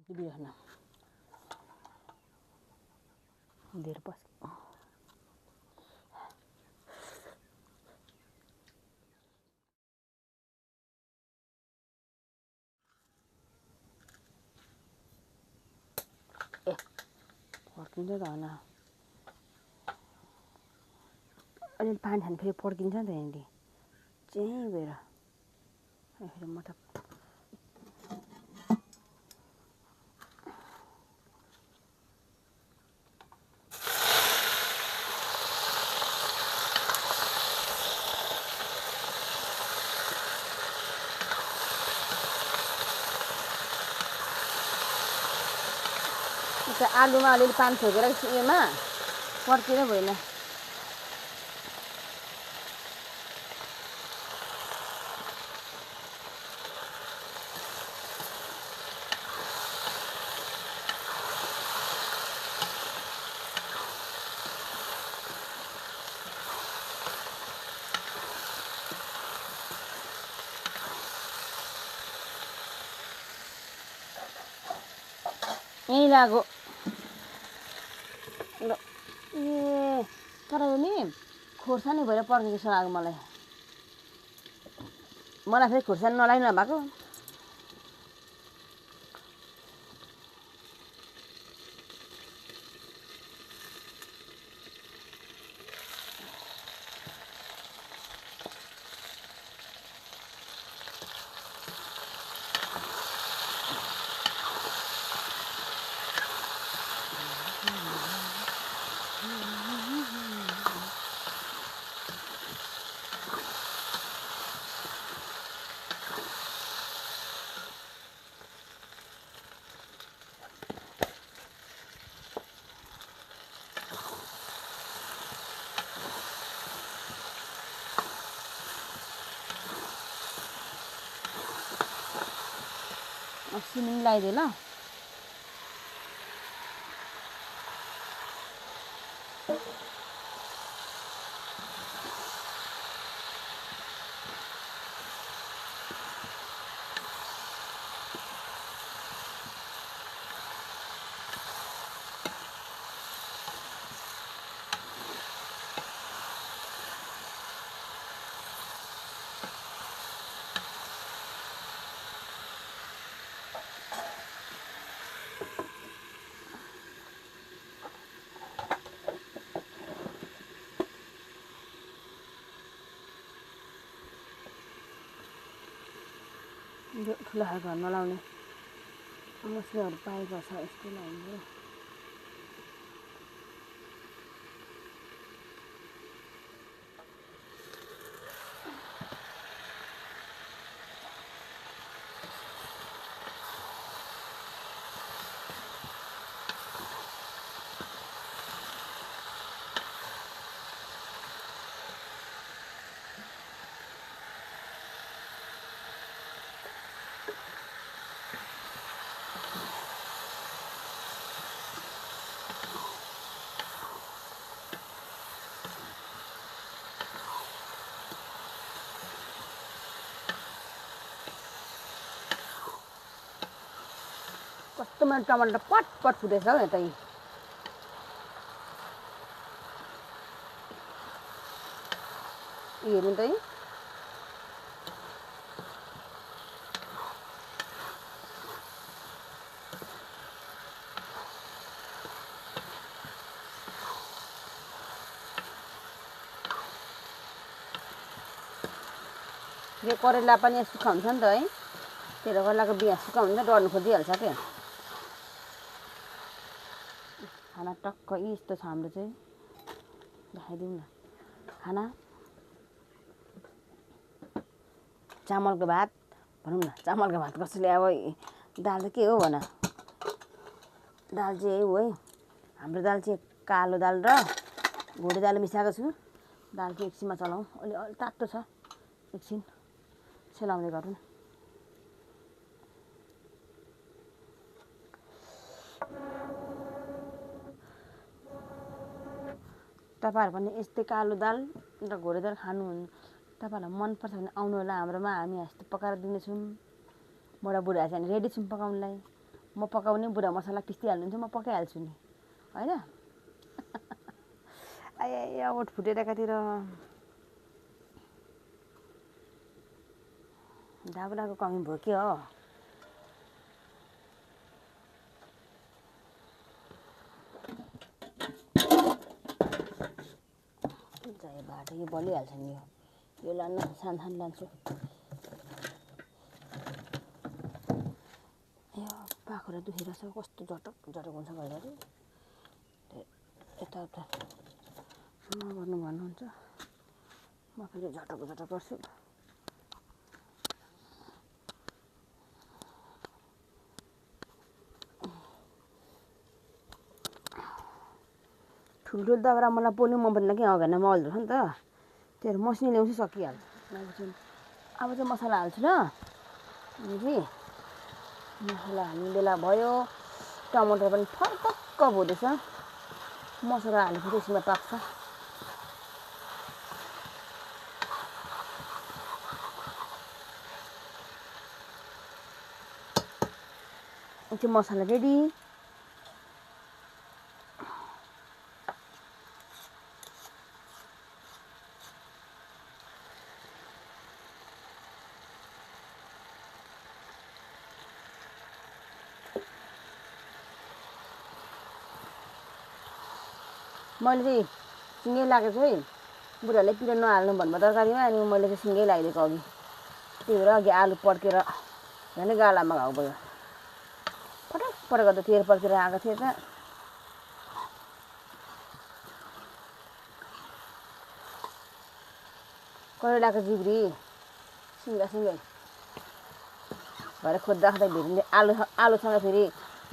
बिहान धेरै पस ए फर्किन्छ त होइन अलि पानी खानु फेरि पड्किन्छ नि त यहाँनिर चाहिँ गएर फेरि म त आलुमा अलिअलि पानी छोकेर उयोमा पड्किँदै भएन यहीँ लाग्यो ए तर यो नि खोर्सानी भएर पड्केको जस्तो लाग्यो मलाई फेरि खोर्सानी नलाग्नु भएको सिमी लगाइदियो ल ठुलो खालको घर नलाउने मसलाहरू पाएको छ यस्तो लाउने कस्तो मेरो टमाटर पट फुटेछ हौ यतै हेर्नु त यो करेला पनि सुक्खा हुन्छ नि त है तेरो करेलाको बिहा सुक्खा हुन्छ डढ्नु खोजिहाल्छ क्या खाना टक्क यस्तो छ हाम्रो चाहिँ देखाइदिउँ न खाना चामलको भात भनौँ न चामलको भात कसैले अब दाल त के हो भन दाल चाहिँ हो है हाम्रो दाल चाहिँ कालो दाल र घोडे दाल मिसाएको छु दाल चाहिँ एकछिनमा चलाउँ अलि तातो छ एकछिन सेलाउँदै गरौँ तपाईँहरू पनि यस्तै कालो दाल र घोडे दाल खानु तपाईँहरूलाई मनपर्छ भने आउनु होला हाम्रोमा हामी यस्तो पकाएर दिनेछौँ बुढाबुढीहरू चाहिँ रेडी छौँ पकाउनुलाई म पकाउने बुढा मसला पिस्दिहाल्नुहुन्छ म पकाइहाल्छु नि होइन आया ओठ फुटेर एकातिर दाउराको कमी भयो के हो जाए बाटो यो बलिहाल्छ नि यो लान्न सानो लान्छु यो पाखुरा दुखेर छ कस्तो झटक झटक हुन्छ घरिघरि यताउता नगर्नु भन्नुहुन्छ म फेरि झटक झटक गर्छु ठुल्ठुलो दाउरा मलाई पोल्नु मन पर्दैन कि अगाडि मल छ नि त त्यो मसिनो ल्याउँछु सकिहाल्छ अब चाहिँ मसला हाल्छु ल अनि मसला हाल्ने बेला भयो टमाटर पनि फर्पक्क हुँदैछ मसला हालेपछि त्यसमा पाक्छ त्यो मसला रेडी मैले चाहिँ सिँगै लागेको है बुढाले पिरो नहाल्नु भन्नुभयो तरकारीमा अनि मैले चाहिँ सिँगै लगाइदिएको अघि त्यही भएर अघि आलु पड्केर झन् गालामा घाउ भयो पटक पटक त तेल पड्केर आएको थियो त करेलाको जिब्री सिँगै भएर खोज्दा खोज्दा भेटिले आलुसँग फेरि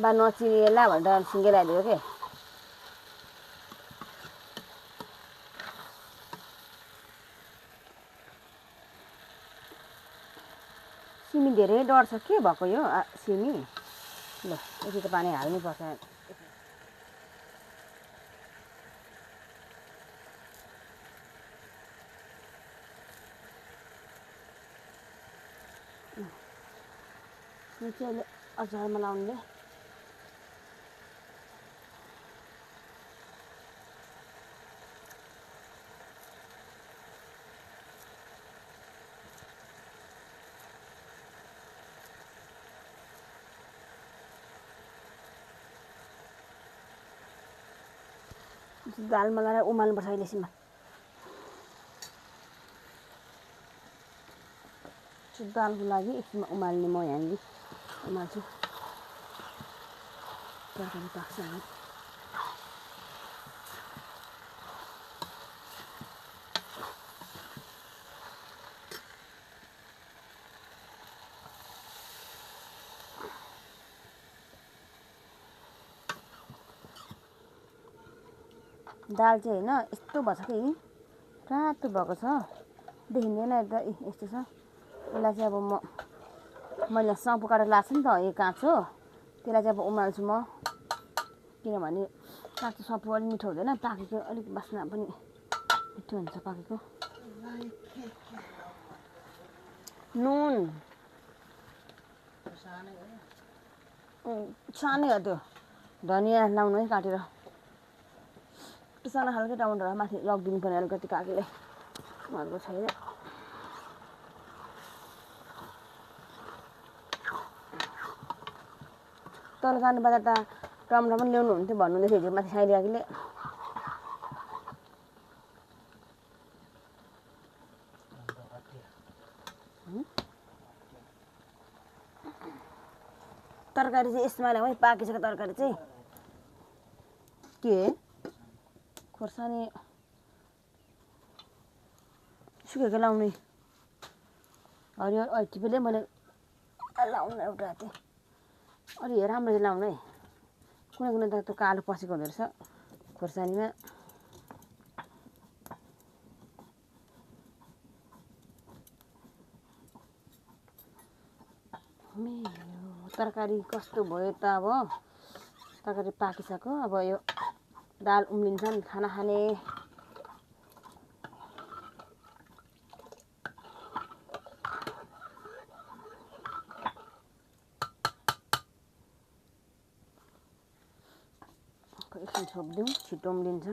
बा नचिरिएला भनेर सिँगै लगाइदिएको के सिमी धेरै डढ्छ के भएको यो सिमी ल यति त पानी हाल्नुपर्छ यो चाहिँ अहिले अचारमा लाउनुले दालमा लगाएर उमाल्नुपर्छ अहिले एकछिनमा दालको लागि एकछिनमा उमाल्ने म यहाँनिर उमाल्छु तरकारी पाक्छ हामी दाल चाहिँ होइन यस्तो भएको छ कि रातो भएको छ देखिँदैन यता यस्तो छ यसलाई चाहिँ अब मैले साँपु काटेर लाग्छ नि त यो काँचो त्यसलाई चाहिँ अब उमाल्छु म किनभने काँचो साँपु अलिक मिठो हुँदैन पाकेको अलिक बास्ना पनि मिठो हुन्छ पाकेको नुन सानै हो त्यो धनियाँ लाउनु है काटेर सानो खालको टमाटर माथि लगिदिनु पर्ने अलिकति काकीलाई उहाँहरूको छैन तल जानु पर्दा त टमाटर पनि ल्याउनु हुन्थ्यो भन्नुहुँदै थियो माथि साइली काकीले तरकारी चाहिँ यसमा ल्याउँ है पाकिसक्यो तरकारी चाहिँ के खोर्सानी सुकेको लाउने हरियो टिपेले मैले लाउनु एउटा थिएँ अलि राम्रो चाहिँ लाउनु है कुनै कुनै त त्यो कालो पसेको हुँदो रहेछ खोर्सानीमा तरकारी कस्तो भयो त अब तरकारी पाकिसक्यो अब यो दाल उम्लिन्छन् खाना खाने एकछिन छोपिदिउँ, छिटो उम्लिन्छ।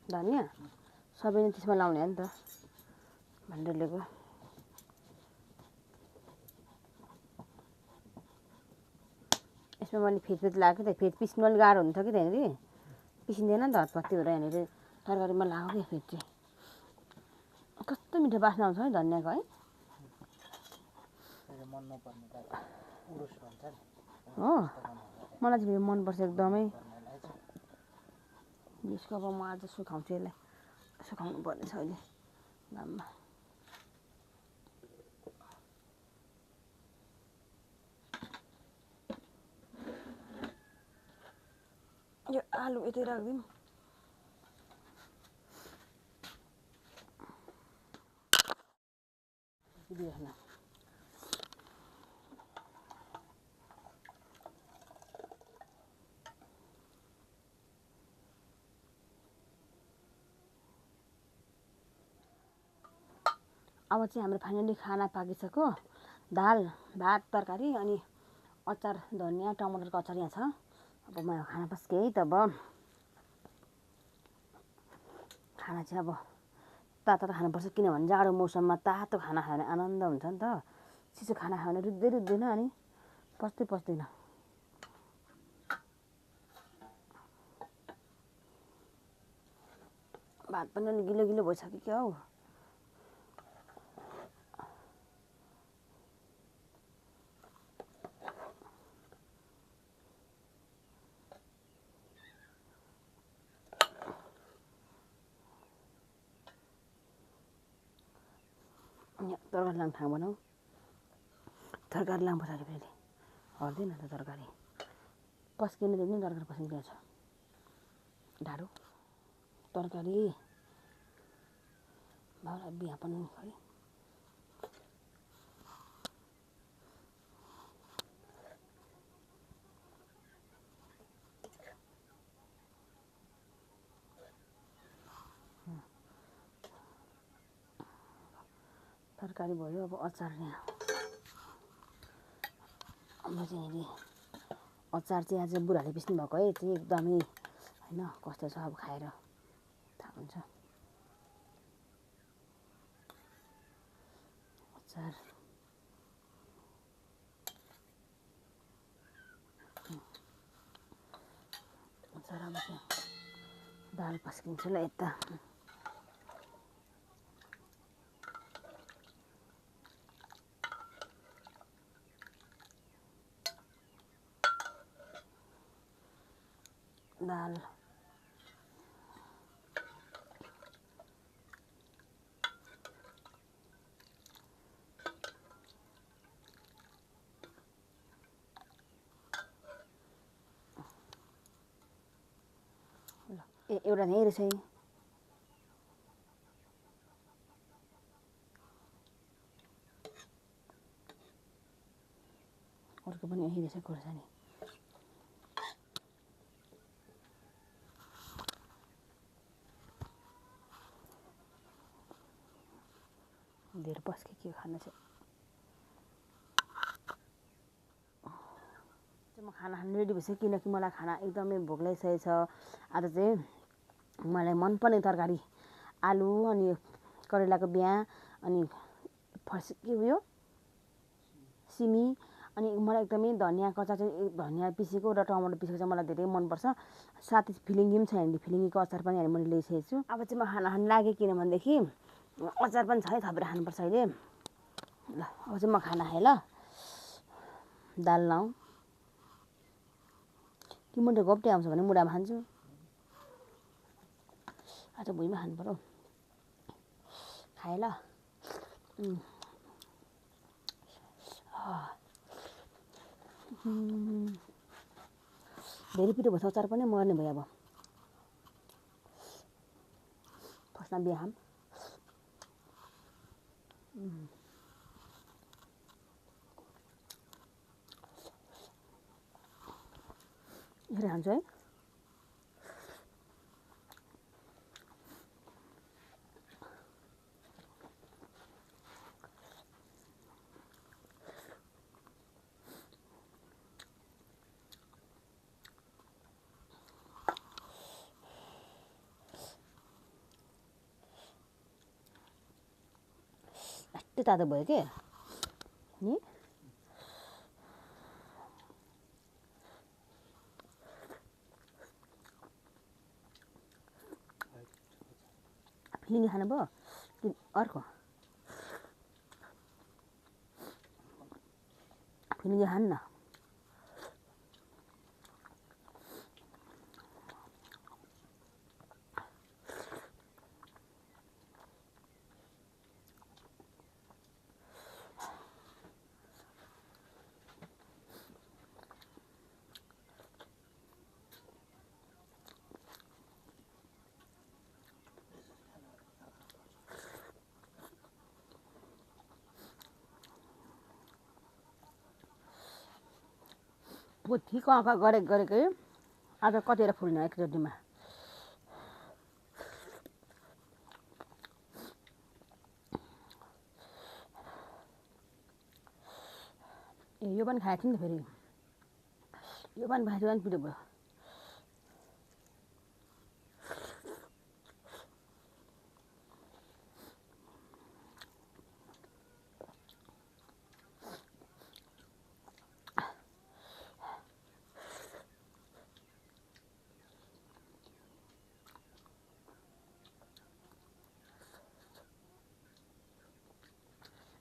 धनियाँ सबै नै त्यसमा लाउने हो नि त, भनेर लिएको। यसमा मैले फेद लगाएको थिएँ, फेद पिस्नु अलिक गाह्रो हुन्छ कि त्यहाँनिर पिसिँदैन नि त, हतपत्ती हुँदा यहाँनिर तरकारीमा लगाएको क्या फेद चाहिँ। कस्तो मिठो बास्ना आउँछ है धनियाँको है। हो मलाई चाहिँ मनपर्छ एकदमै। यसको अब म आज सुकाउँछु, यसलाई सुकाउनु पर्नेछ अहिले घाममा। यो आलु यतै राखिदिउँ। अब चाहिँ हाम्रो फाइनली खाना पाकिसक्यो। दाल, भात, तरकारी अनि अचार, धनियाँ टमाटरको अचार यहाँ छ। अब म खाना पस्केँ त अब खाना चाहिँ अब तातो खानुपर्छ, किनभने जाडो मौसममा तातो खाना खायो भने आनन्द हुन्छ नि त। चिसो खाना खायो भने रुच्दैन अनि पस्दैन। भात पनि अलि गिलो गिलो भइसक्यो क्या हौ। तरकारी लाने ठाउँ बनाऊ। तरकारी लानु पर्छ अरे फेरि, हट्दैन त तरकारी पस्किनु दिनु, तरकारी पस्किन्छ ढाडो। तरकारी भाउरा बिहा पनि खै तरकारी भयो। अब अचार यहाँ हाम्रो चाहिँ अचार चाहिँ आज बुढाले पिस्नु भएको है, चाहिँ एकदमै होइन कस्तो छ अब खाएर थाहा हुन्छ। अचार अचार अब चाहिँ दाल पस्किन्छु ल यता। दाल एउटा नै रहेछ है। अर्को पनि यही रहेछ खोर्सानी। धेरै पस्के के खाना चाहिँ म खाना खानु रेडी भइसक्यो, किनकि मलाई खाना एकदमै भोक लागिसकेको छ। आज चाहिँ मलाई मनपर्ने तरकारी आलु अनि करेलाको बिहा अनि के उयो सिमी, अनि मलाई एकदमै धनियाँको अचार चाहिँ धनियाँ पिसेको र टमाटर पिसेको चाहिँ मलाई धेरै मनपर्छ। साथै फिलिङ्गी पनि छ, यहाँनिर फिलिङ्गीको अचार पनि मैले ल्याइसकेको छु। अब चाहिँ म खाना खानु लागेँ, किनभनेदेखि अचार पनि छ है, थपेर खानुपर्छ अहिले। ल अब चाहिँ म खाना खाएँ ल। दाल लाउँ कि मुन्टो घोप्टे आउँछ भने मुढामा खान्छु। आज भुइँमा खानु पर्यो। खाएँ ल। धेरै पिरो भएछ अचार पनि मर्ने भयो। अब फर्स्टमा बिहा खाम। यसरी खान्छु है। कति तातो भयो के नि फिलिङ्गे खानु भयो कि अर्को फिलिङ्गे खानु न ठिक आँखा गरेकै आज कतिवटा फुल्ने एकचोटिमा ए यो पनि खाएको थिएँ नि त फेरि यो पनि भाजी पनि पिरो भयो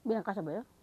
बिहा कसो भयो